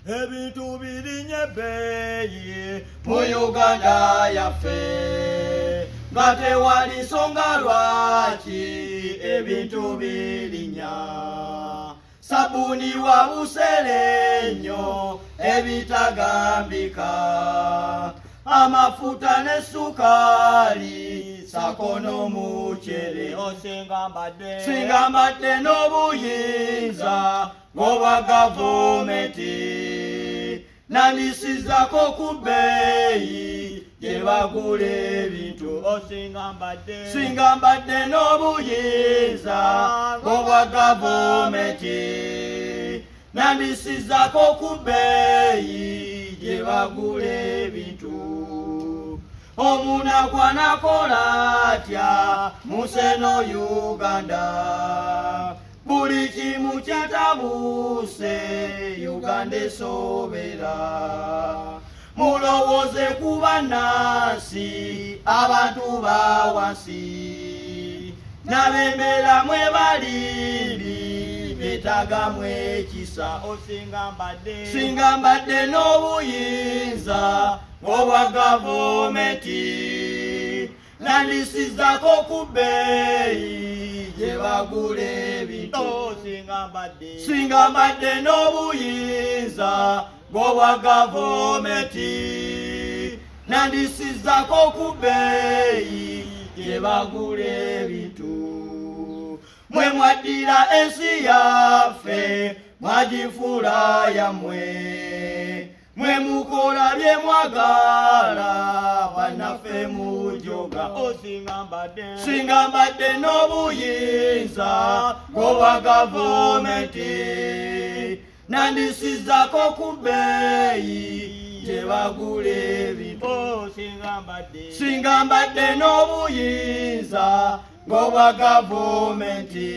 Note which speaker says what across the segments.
Speaker 1: Ebintu birinye ebbeeyi mu Uganda yaffe, nga tewali nsonga lwaki ebintu birinya. Sabuni wa busere nnyo ebitagambika, amafuta ne sukaali sako n'omucere. Singa mbadde n'obuyinza ng'obwa gavumenti, nandisizako ku bbeeyi gye bagula ebintu. Singa mbadde n'obuyinza ng'obwa gavumenti, nandisizako ku bbeeyi gye bagula ebintu. Omunaku anakola atya museno Uganda? Buli kimu kyatabuse, Uganda esobera. Mulowooze ku bannansi, abantu ba wansi n'ab'embeera mwe balimbi, beetagamu ekisa. Singa mbadde n'obuyinza obwa gavumenti, nandisizako ku bbeeyi gye bagula ebintu. Singa mbadde n'obuyinza bw'obwa gavumenti, nandisizako ku bbeeyi gye bagula ebintu. Mwe mwaddira ensi yaffe, mwagifuula yammwe, mwe mukola bye mwagala, bannaffe mujoga. Singa mbadde n'obuyinza bw'obwa gavumenti, nandisizako ku bbeeyi gye bagula ebintu. Singa mbadde n'obuyinza ng'obwa gavumenti,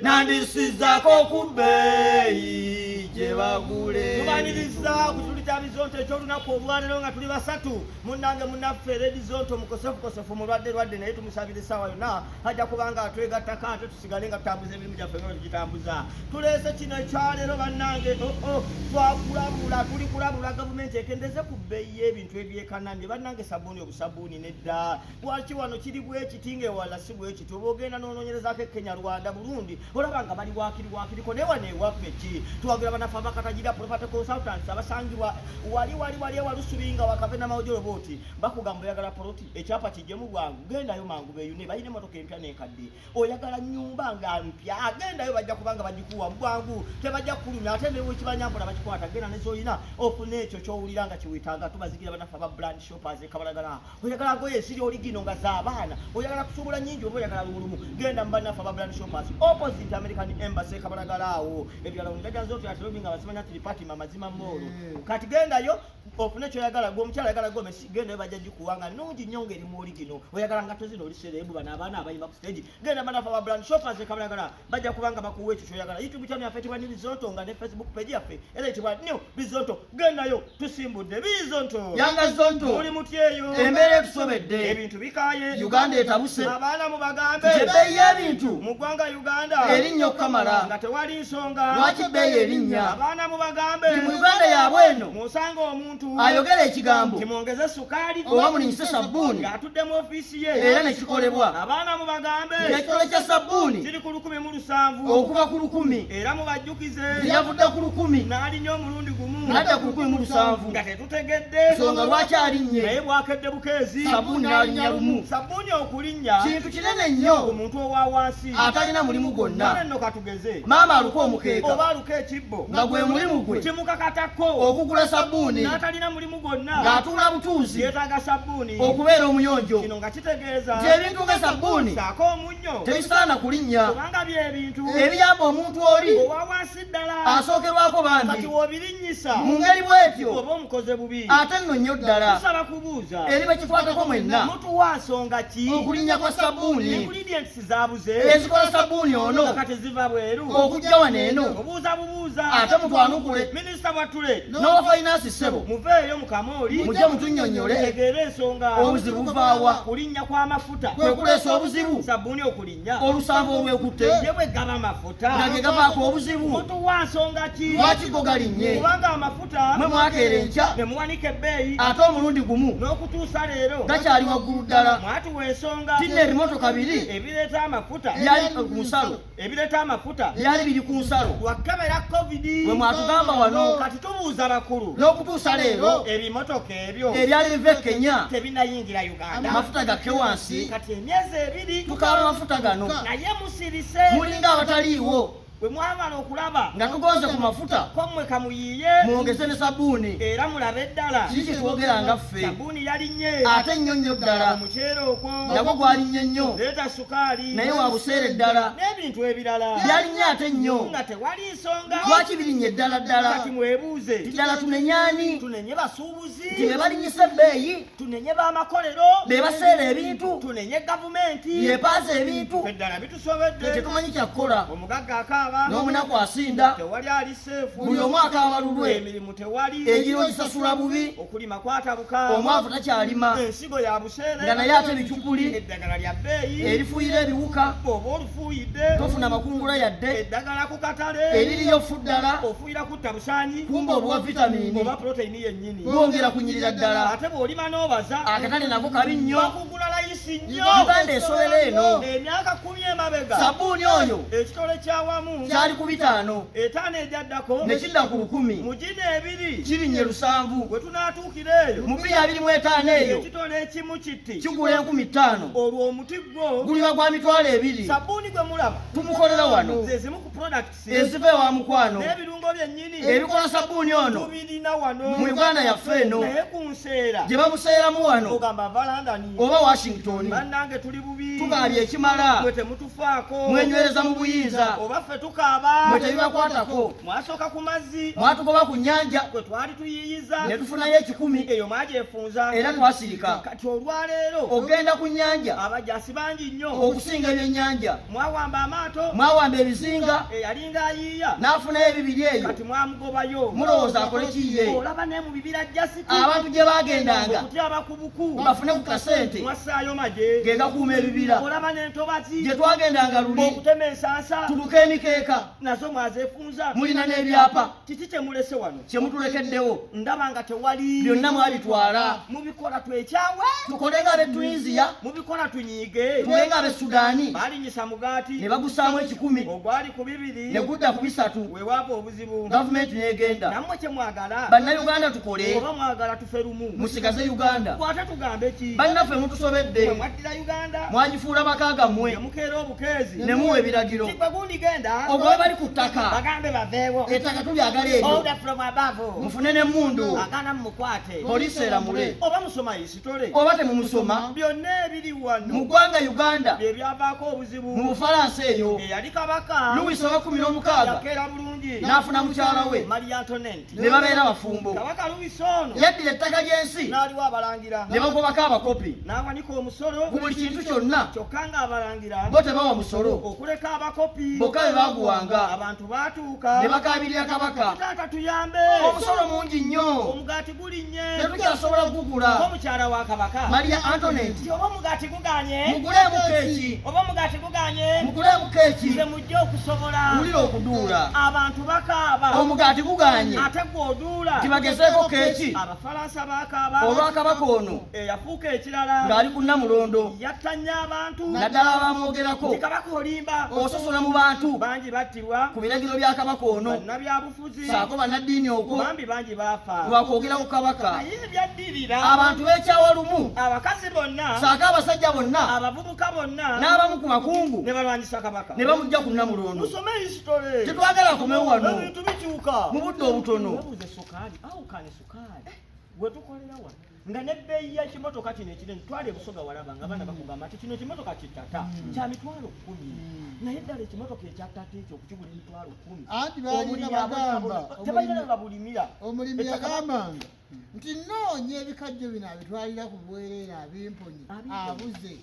Speaker 1: nandisizako ku bbeeyi gye bagula.
Speaker 2: Tubaniriza ku kituli kya Bizonto eky'olunaku olwaleero nga tuli basatu. Munnange, munnaffe Redi Zonto mukosefukosefu, mulwadde lwadde, naye tumusabira essaawa yonna ajja kubanga atwegattako, ate tusigale nga tutambuza emirimu gyaffe nga tugitambuza. Tuleese kino ekyaleero, bannange. Oh, twakulabula, tuli kulabula gavumenti ekendeze ku bbeeyi y'ebintu ebyekanamye. Bannange, sabbuuni, obusabuuni nedda. Lwaki wano kiri bwekiti nga ewala si bwekiti? Oba ogenda n'onoonyerezaako e Kenya, Rwanda, Burundi, olaba nga bali wakiri wakiriko, naye wano ewaffe ki? Tuwagira banafe abakatagira Property Consultants abasangibwa wali wali wali ewalusubi nga wakave namawojolo booti. Bakugamba oyagala poloti, ekyapa kijjemu bwangu, gendayo mangu beeyune, balina emotoka empya n'enkadde. Oyagala nyumba nga mpya, gendayo, bajja kubanga bagikuwa bwangu, tebajja kukulumya, ate newekibanyampola bakikwata. Genda nezoyina ofune ekyo kyowulira nga kiwetaaga. Tubazigira banafe aba Brand Shoppers ekabalagala. Oyagala ngoye eziri oligino nga z'abaana, oyagala kusuubula nyingi oba oyagala lumulumu, genda mu bannaffe aba Brand Shoppers, opposite American Embassy ekabalagala awo. Ebirala onjajanza atirobi nga basimanya tiripatima mazima moolo. Kati gendayo ofune kyoyagala. Gwe omukyala ayagala gomesi, gendayo, bajja gikuwa nga nnungi nnyo ng'erimu oligino. Oyagala ngatto zino oli serebu, bano abaana abayimba ku stage, genda bannaffe aba Brand Shoppers ekabalagala, bajja kubanga bakuwa ekyo kyoyagala. YouTube channel yaffe etibwa New Bizonto, nga ne Facebook page yaffe era etibwa New Bizonto. Gendayo, tusimbudde Bizonto.
Speaker 3: Yanga Zonto.
Speaker 2: Muli mutyeyo?
Speaker 3: Embeera etusobedde.
Speaker 2: Ebintu bikaye.
Speaker 3: Uganda etabuse.
Speaker 2: Abaana mubagambe.
Speaker 3: Nti ebbeeyi y'ebintu
Speaker 2: mu ggwanga Uganda
Speaker 3: erinnya okukamala.
Speaker 2: Nga tewali nsonga.
Speaker 3: Lwaki bbeeyi erinnya?
Speaker 2: Abaana mubagambe.
Speaker 3: Nti mu Uganda yaabwe eno
Speaker 2: musanga omuntu
Speaker 3: ayogera ekigambo
Speaker 2: timwongeze sukaali
Speaker 3: oba mulinyise sabbuuni
Speaker 2: ng'atudde mu ofiisi ye
Speaker 3: era ne kikolebwa.
Speaker 2: Abaana mubagambe.
Speaker 3: Ekitole kya sabbuuni
Speaker 2: kiri ku 1,007
Speaker 3: okuva ku 1,000.
Speaker 2: Era mubajjukize.
Speaker 3: Yavudde ku 1,000
Speaker 2: n'alinya omulundi gumu
Speaker 3: n'adda ku 1,007
Speaker 2: nga tetutegedde
Speaker 3: nsonga lwaki alinnye.
Speaker 2: Naye bwakedde bukeezi
Speaker 3: sabbuuni n'alinnya lumu.
Speaker 2: Sabbuuni okulinnya
Speaker 3: kintu kinene nnyo
Speaker 2: ku muntu owa wansi
Speaker 3: atalina mulimu gwonna.
Speaker 2: Kale nno katugeze
Speaker 3: maama aluka omukeeka
Speaker 2: oba aluka ekibbo
Speaker 3: nga gwe mulimu gwe
Speaker 2: kimukakatako
Speaker 3: okugula sabbuuni
Speaker 2: n'atalina mulimu gwonna
Speaker 3: ng'atuula butuuzi
Speaker 2: yeetaaga sabbuuni
Speaker 3: okubeera omuyonjo.
Speaker 2: Kino nga kitegeeza
Speaker 3: nti ebintu nga sabbuuni
Speaker 2: saako omunnyo
Speaker 3: tebisaana kulinnya
Speaker 2: kubanga byebintu
Speaker 3: ebiyamba omuntu oli
Speaker 2: owa wansi ddala
Speaker 3: asookerwako
Speaker 2: kati
Speaker 3: bambi
Speaker 2: w'obirinnyisa
Speaker 3: mu ngeri bw'etyo
Speaker 2: oba omukoze bubi.
Speaker 3: Ate nno nnyo ddala.
Speaker 2: Tusaba kubuuza
Speaker 3: eri bekikwatako mwenna
Speaker 2: mutuwa nsonga ki
Speaker 3: okulinnya kwa sabbuuni
Speaker 2: ingredients zabuze
Speaker 3: ezikola sabbuuni ono
Speaker 2: kati ziva bweru
Speaker 3: okujja wano eno?
Speaker 2: Obuuza bubuuza.
Speaker 3: Ate mutwanukule.
Speaker 2: Minisita bwatule
Speaker 3: n'owa finance. finance ssebo.
Speaker 2: Muveeyo mu kamooli.
Speaker 3: Mujje mutunnyonnyole.
Speaker 2: Mutegeere ensonga.
Speaker 3: Obuzibu buvaawa?
Speaker 2: Kulinnya kw'amafuta
Speaker 3: kwe kuleesa obuzibu.
Speaker 2: Sabbuuni okulinnya.
Speaker 3: Olusanvu olwekutte.
Speaker 2: Ye bwe gaba amafuta.
Speaker 3: Nga ge gavaako obuzibu.
Speaker 2: Mutuwa nsonga ki?
Speaker 3: Lwaki go galinnye?
Speaker 2: Kubanga amafuta
Speaker 3: mwe mwakeera enkya
Speaker 2: ne muwanika ebbeeyi
Speaker 3: ate omulundi gumu
Speaker 2: n'okutuusa leero
Speaker 3: gakyali waggulu ddala.
Speaker 2: Mwatuwa ensonga.
Speaker 3: Tinna ebimotoka biri
Speaker 2: ebireeta amafuta
Speaker 3: byali ku nsalo.
Speaker 2: Ebireeta amafuta
Speaker 3: byali biri ku nsalo.
Speaker 2: Lwakebera COVID.
Speaker 3: Bwe mwatugamba wano.
Speaker 2: Kati tubuuza bakulu.
Speaker 3: N'okutuusa leero
Speaker 2: ebimotoka ebyo
Speaker 3: ebyali biva e Kenya
Speaker 2: tebinayingira Uganda.
Speaker 3: Amafuta gakke wansi.
Speaker 2: Kati emyezi 2
Speaker 3: tukaaba amafuta gano.
Speaker 2: Naye musirise.
Speaker 3: Mulinga abataliiwo.
Speaker 2: Bwe mwamala okulaba
Speaker 3: nga tugonze ku mafuta
Speaker 2: ko mmwe kamuyiiye
Speaker 3: mwongeze ne sabbuuni
Speaker 2: era mulabe ddala.
Speaker 3: Kiki kyetwogera nga ffe?
Speaker 2: Sabbuuni yalinnye.
Speaker 3: Ate nnyo nnyo ddala.
Speaker 2: Omuceere ogwo
Speaker 3: nagwo gwalinnye nnyo.
Speaker 2: Leeta sukaali.
Speaker 3: Naye wa buseere ddala.
Speaker 2: N'ebintu ebirala
Speaker 3: byalinye ate nnyo.
Speaker 2: Nga tewali nsonga.
Speaker 3: Lwaki birinnye ddala ddala?
Speaker 2: Kati mwebuuze.
Speaker 3: Ddala tunenye ani?
Speaker 2: Tunenye basuubuzi.
Speaker 3: Nti be balinnyisa ebbeeyi.
Speaker 2: Tunenye b'amakolero.
Speaker 3: Be baseera ebintu.
Speaker 2: Tunenye gavumenti.
Speaker 3: Yepaaza ebintu.
Speaker 2: Ffe ddala bitusobedde.
Speaker 3: Tetumanyi kya kukola.
Speaker 2: Omugagga akaaba.
Speaker 3: N'omunaku asinda.
Speaker 2: Tewali ali seefu.
Speaker 3: Buli omu akaaba lulwe.
Speaker 2: Emirimu tewali.
Speaker 3: Egiro gisasula bubi.
Speaker 2: Okulima kwatabuka.
Speaker 3: Omwavu takyalima.
Speaker 2: Ensigo ya buseere.
Speaker 3: Nga naye ate ebicupuli.
Speaker 2: Eddagala lya bbeeyi.
Speaker 3: Erifuuyira ebiwuka.
Speaker 2: Bw'oba olufuuyidde.
Speaker 3: Tofuna makungula yadde.
Speaker 2: Eddagala ku katale.
Speaker 3: Eririyo ffu ddala.
Speaker 2: Ofuuyira kutta busaanyi.
Speaker 3: Kumbe obuwa vitamiini.
Speaker 2: Oba proteini yennyini.
Speaker 3: Bwongera kunyirira ddala.
Speaker 2: Ate bw'olima n'obaza.
Speaker 3: Akatale nako kabi nnyo.
Speaker 2: Bakugula layisi nnyo.
Speaker 3: Uganda esobera eno.
Speaker 2: Emyaka 10 emabega.
Speaker 3: Sabbuuni oyo.
Speaker 2: Ekitole ky'awamu.
Speaker 3: Kyali ku 5.
Speaker 2: 5 egyaddako.
Speaker 3: Ne kidda ku 10.
Speaker 2: Mu gino 2.
Speaker 3: Kirinnye 7.
Speaker 2: Bwe tunaatuukira eyo.
Speaker 3: Mu 2025 eyo.
Speaker 2: Ekitole ekimu kiti.
Speaker 3: Kigula 5000.
Speaker 2: Olwo omuti gwo.
Speaker 3: Guliba gwa mitwalo 2.
Speaker 2: Sabbuuni gwe mulaba.
Speaker 3: Tumukolera wano.
Speaker 2: Ze zimu ku products.
Speaker 3: Eziva ewa mukwano.
Speaker 2: N'ebirungo byennyini.
Speaker 3: Ebikola sabbuuni ono.
Speaker 2: Tubirina wano.
Speaker 3: Mu Uganda yaffe eno.
Speaker 2: Naye ku nseera.
Speaker 3: Gye bamuseeramu wano.
Speaker 2: Ogamba ava London.
Speaker 3: Oba Washington.
Speaker 2: Bannange tuli bubi.
Speaker 3: Tukaabye ekimala.
Speaker 2: Mwe temutufaako.
Speaker 3: Mwenywereza mu buyinza.
Speaker 2: Oba ffe tukaaba.
Speaker 3: Mwe tebibakwatako.
Speaker 2: Mwasooka ku mazzi.
Speaker 3: Mwatugoba ku nnyanja.
Speaker 2: Kwe twali tuyiiyiza.
Speaker 3: Ne tufunayo 10.
Speaker 2: Eyo mwagyefunza.
Speaker 3: Era twasirika.
Speaker 2: Kati olwaleero.
Speaker 3: Ogenda ku nnyanja.
Speaker 2: Abajasi bangi nnyo.
Speaker 3: Okusinga ebyennyanja.
Speaker 2: Mwawamba amaato.
Speaker 3: Mwawamba ebizinga.
Speaker 2: Eyalinga ayiiya.
Speaker 3: N'afunayo ebibiri eyo.
Speaker 2: Kati mwamugobayo.
Speaker 3: Mulowooza akole ki ye?
Speaker 2: Olaba ne mu bibira jasiti.
Speaker 3: Abantu gye baagendanga.
Speaker 2: Okutyaba ku buku.
Speaker 3: Bafune ku kasente.
Speaker 2: Mwassaayo magye.
Speaker 3: Ge gakuuma ebibira.
Speaker 2: Olaba n'entobazi.
Speaker 3: Gye twagendanga luli.
Speaker 2: Okutema ensansa.
Speaker 3: Tuluke emikeeka.
Speaker 2: Nazo mwazeefunza.
Speaker 3: Mulina n'ebyapa.
Speaker 2: Kiki kye mulese wano?
Speaker 3: Kye mutulekeddewo.
Speaker 2: Ndaba nga tewali.
Speaker 3: Byonna mwabitwala.
Speaker 2: Mubikola twekyawe.
Speaker 3: Tukole nga ab'e Tunisia.
Speaker 2: Mubikola tunyiige.
Speaker 3: Tube nga ab'e Sudaani.
Speaker 2: Baalinyisa mugaati.
Speaker 3: Ne bagusaamu 10.
Speaker 2: Ogwali ku 2.
Speaker 3: Ne gudda ku 3.
Speaker 2: Weewava obuzibu.
Speaker 3: Gavumenti n'egenda.
Speaker 2: Nammwe kye mwagala.
Speaker 3: Bannayuganda tukole.
Speaker 2: Oba mwagala tufe lumu.
Speaker 3: Musigaze Uganda.
Speaker 2: Kwate tugambe ki?
Speaker 3: Bannaffe mutusobedde.
Speaker 2: Mwe mwaddira Uganda.
Speaker 3: Mwagifuula maka gammwe.
Speaker 2: Ne mukeera obukeezi.
Speaker 3: Ne muwa ebiragiro.
Speaker 2: Kigwe gundi genda.
Speaker 3: Ogwo bwe bali ku ttaka.
Speaker 2: Bagambe baveewo.
Speaker 3: Ettaka tulyagala eryo.
Speaker 2: Order from above.
Speaker 3: Mufune n'emmundu.
Speaker 2: Agaana mumukwate.
Speaker 3: Poliisi eramule.
Speaker 2: Oba musoma hisitole.
Speaker 3: Oba temumusoma.
Speaker 2: Byonna ebiri wano.
Speaker 3: Mu ggwanga Uganda.
Speaker 2: Bye byavaako obuzibu.
Speaker 3: Mu Bufalansa eyo.
Speaker 2: Eyali kabaka.
Speaker 3: Louis owa 16.
Speaker 2: Yakeera bulungi.
Speaker 3: N'afuna mukyala we.
Speaker 2: Marie Antoinette.
Speaker 3: Ne babeera bafumbo.
Speaker 2: Kabaka Louis ono.
Speaker 3: Yaddira ettaka ly'ensi.
Speaker 2: N'aliwo abalangira.
Speaker 3: Ne bagobako abakopi.
Speaker 2: N'awanika omusolo.
Speaker 3: Ku buli kintu kyonna.
Speaker 2: Kyokka ng'abalangira.
Speaker 3: Bo tebawa musolo.
Speaker 2: Okuleka abakopi.
Speaker 3: Bokka be baaguwanga.
Speaker 2: Abantu baatuuka.
Speaker 3: Ne bakaabirira kabaka.
Speaker 2: Taata tuyambe.
Speaker 3: Omusolo mungi nnyo.
Speaker 2: Omugaati gulinnye.
Speaker 3: Tetukyasobola kugugula.
Speaker 2: Omukyala wa kabaka.
Speaker 3: Maria Antoinette.
Speaker 2: Nti oba omugaati guganye.
Speaker 3: Muguleemu keeki.
Speaker 2: Oba omugaati guganye.
Speaker 3: Muguleemu keeki.
Speaker 2: Nze mujje okusobola.
Speaker 3: Wulira okuduula.
Speaker 2: Abantu bakaaba.
Speaker 3: Omugaati guganye.
Speaker 2: Ate gwe oduula.
Speaker 3: Tibagezeeko keeki.
Speaker 2: Abafalansa bakaaba.
Speaker 3: Olwa kabaka ono.
Speaker 2: Eyafuuka ekirala.
Speaker 3: Ng'ali ku Nnamulondo.
Speaker 2: Yatta nnyo abantu.
Speaker 3: Naddala abamwogerako.
Speaker 2: Nti kabaka olimba.
Speaker 3: Ososola mu bantu.
Speaker 2: Bangi battibwa.
Speaker 3: Ku biragiro bya kabaka ono.
Speaker 2: Bannabyabufuzi.
Speaker 3: Ssaako bannaddiini okwo.
Speaker 2: Bambi bangi baafa.
Speaker 3: Lwakwogera ku kabaka.
Speaker 2: Naye ebyaddirira.
Speaker 3: Abantu beekyawa lumu.
Speaker 2: Abakazi bonna.
Speaker 3: Ssaako abasajja bonna.
Speaker 2: Abavubuka bonna.
Speaker 3: N'abamu ku bakungu.
Speaker 2: Ne balwanyisa kabaka.
Speaker 3: Ne bamujja ku Nnamulondo.
Speaker 2: Musome hisitole.
Speaker 3: Tetwagala akomewo wano.
Speaker 2: Ebintu bikyuka.
Speaker 3: Mu budde obutono.
Speaker 2: Weebuuze sukaali. Awukane sukaali. Gwe tukolera wano. Nga n'ebbeeyi y'ekimotoka kino ekinene twali e Busoga walaba nga abaana bakugamba nti kino ekimotoka kittata kya mitwalo 10. Naye ddala ekimotoka ekya ttata ekyo okukigula emitwalo 10.
Speaker 1: Anti baalina bagamba.
Speaker 2: Tebalina babulimira.
Speaker 1: Omulimi yagambanga nti nnoonya ebikajjo bino abitwalira ku bwereere abimponye abuze.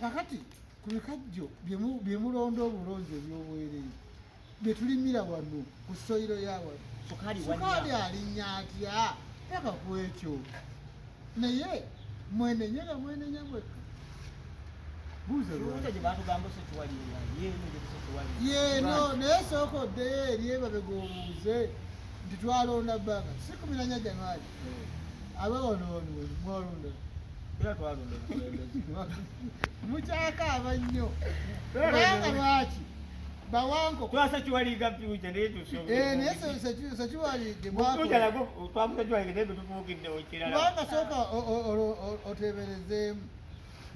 Speaker 1: Kakati ku bikajjo bye mulonda obulonzi eby'obwereere bye tulimira wano ku soyiro ya wano.
Speaker 2: Sukaali
Speaker 1: Sukaali
Speaker 2: wannya.
Speaker 1: alinnya atya paka ku ekyo? Naye mwenenye nga mwenenya mwekka. Buuza
Speaker 2: Kiwunja
Speaker 1: lwaki.
Speaker 2: gye batugamba sekiwaliira yeeno gye tusekiwaliira.
Speaker 1: Yeeno, naye sooka oddeyo eri emabega obuuze nti twalonda bbanga si 14 Januari. Abawonooni mwalonda.
Speaker 2: Era twalonda obukulembeze.
Speaker 1: Mukyakaaba nnyo kubanga lwaki bawankoko.
Speaker 3: Twasekiwaliga fyuca naye tusobola.
Speaker 1: Eh, naye sekiwalidde
Speaker 3: Fyuca nagwo twamusekiwaliga naye tutuukidde ekirala.
Speaker 1: Kubanga sooka oteeberezeemu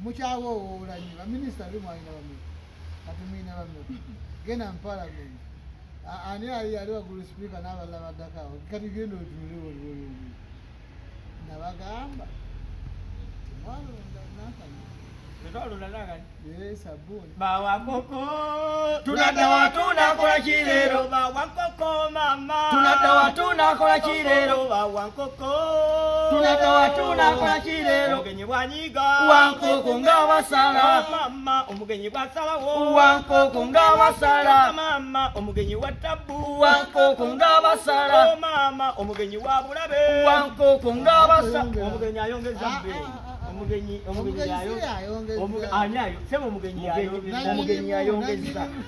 Speaker 1: mukyawoowoola nnyo baminisita be mwalina bameka, kati mulina bameka? Genda mu palamenti, ani ali waggulu? Sipiika n'abalala baddako awo. Kati genda otunule woliwoli. Nabagamba temwalonda nakani.
Speaker 3: Tetwalonda nakani.
Speaker 1: Ee, sabbuuni.
Speaker 2: Bawankoko.
Speaker 3: Tunadda wa tunakola ki leero?
Speaker 2: Bawankoko mama.
Speaker 3: Tunadda wa tunakola ki leero?
Speaker 2: Bawankoko.
Speaker 3: Tunadda wa tunakola ki leero?
Speaker 2: Omugenyi bwanyiga.
Speaker 3: Wankoko nga basala.
Speaker 2: Mama, omugenyi bwasalawo.
Speaker 3: Wankoko nga basala.
Speaker 2: Mama, omugenyi wa tabu.
Speaker 3: Wankoko nga basala.
Speaker 2: Oh, mama, omugenyi wa bulabe.
Speaker 3: Wankoko nga basala.
Speaker 2: Omugenyi ayongeza
Speaker 1: Ah,
Speaker 2: bbeeyi.
Speaker 1: ah, ah, ah.
Speaker 2: Omugenyi
Speaker 1: Omugenyi si
Speaker 2: omugenyi
Speaker 1: ayongeza.
Speaker 2: Ani ayo? Sema omugenyi ayongeza.
Speaker 3: Omugenyi ayongeza.
Speaker 1: Nannyinimu.